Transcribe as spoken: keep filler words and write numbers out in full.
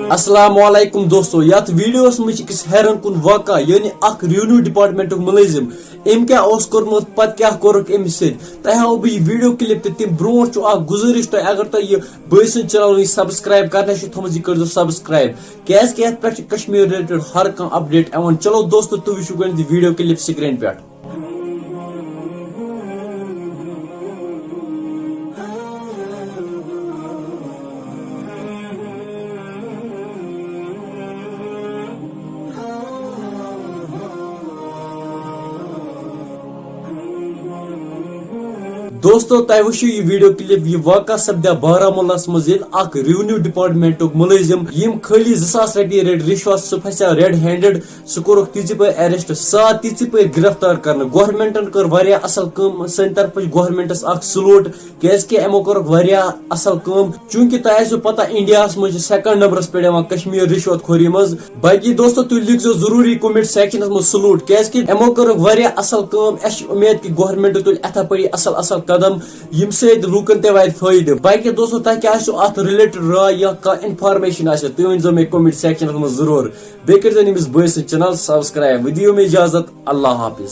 السلام علیکم دوستو، یتھ ویڈیوس منٛز چھِ أکِس حیران کُن واقعہ، یعنی اکھ ریونیو ڈپارٹمنٹُک مُلٲزِم۔ أمۍ کیٛاہ اوس کوٚرمُت، پتہٕ کیٛاہ کوٚرُکھ أمِس سۭتۍ، تۄہہِ ہاوو بہٕ یہِ ویڈیو کلپ۔ تہٕ تمہِ برونٛٹھ چھُ اکھ گُزٲرِش تۄہہِ، اگر تۄہہِ یہِ بٲے سٕنٛز چینل وٕنہِ سبسکرایب کرنَے چھِ تھٲومٕژ، یہِ کٔرۍزیو سبسکرایب، کیٛازِ کہِ یتھ پٮ۪ٹھ چھِ کشمیر رِلیٹڈ ہر کانٛہہ اپڈیٹ یِوان۔ چلو دوستو، تُہۍ وٕچھِو گۄڈٕ یہِ ویڈیو کلپ سکرین پٮ۪ٹھ۔ دوستو، تۄہہِ وٕچھِو یہِ ویڈیو کلپ، یہِ واقعہ سپدیو بارہمولہس منٛز، ییٚلہِ اکھ ریونیو ڈپارٹمنٹُک مُلٲزِم، یِم خٲلی زٕ ساس رۄپیہِ رٔٹۍ رِشوت، سُہ پھسیو ریڈ ہینڈڈ، سُہ کوٚرُکھ تِژی پٲرۍ ارسٹ، سُہ آو تِژی پٲرۍ گرفتار کرنہٕ۔ گورنمنٹن کٔر واریاہ اصل کٲم، سانہِ طرفہٕ چھُ گورنمنٹس اکھ سلوٹ، کیازِ کہِ یِمو کوٚرُکھ واریاہ اصل کٲم۔ چوٗنٛکہِ تۄہہِ آسِوٕ پتہ، انڈیاہس منٛز چھِ سیکنڈ نمبرس پٮ۪ٹھ یِوان کشمیر رِشوت خوری منٛز۔ باقی دوستو، تُہۍ لیکھزیو ضروٗری کمنٹ سیکشنس منٛز سلوٹ، کیازِ کہِ یِمو کٔرٕکھ واریاہ اصل کٲم۔ اسہِ چھِ امید کہِ گورنمنٹ تُلہِ یِتھے پٲٹھۍ اصل اصل قدم، ییٚمہِ سۭتۍ لوٗکن تہِ واتہِ فٲیدٕ۔ باقی دوستو، تۄہہِ کیٛاہ آسِوٕ اتھ رِلیٹڈ راے یا کانٛہہ انفارمیشن آسہِ، تُہۍ ؤنۍزیو مےٚ کمنٹ سیکشنس منٛز ضروٗر۔ بیٚیہِ کٔرۍزیو أمِس بٲے سٕنٛز چینل سبسکرایب۔ وۄنۍ دِیِو مےٚ اجازت، اللہ حافظ۔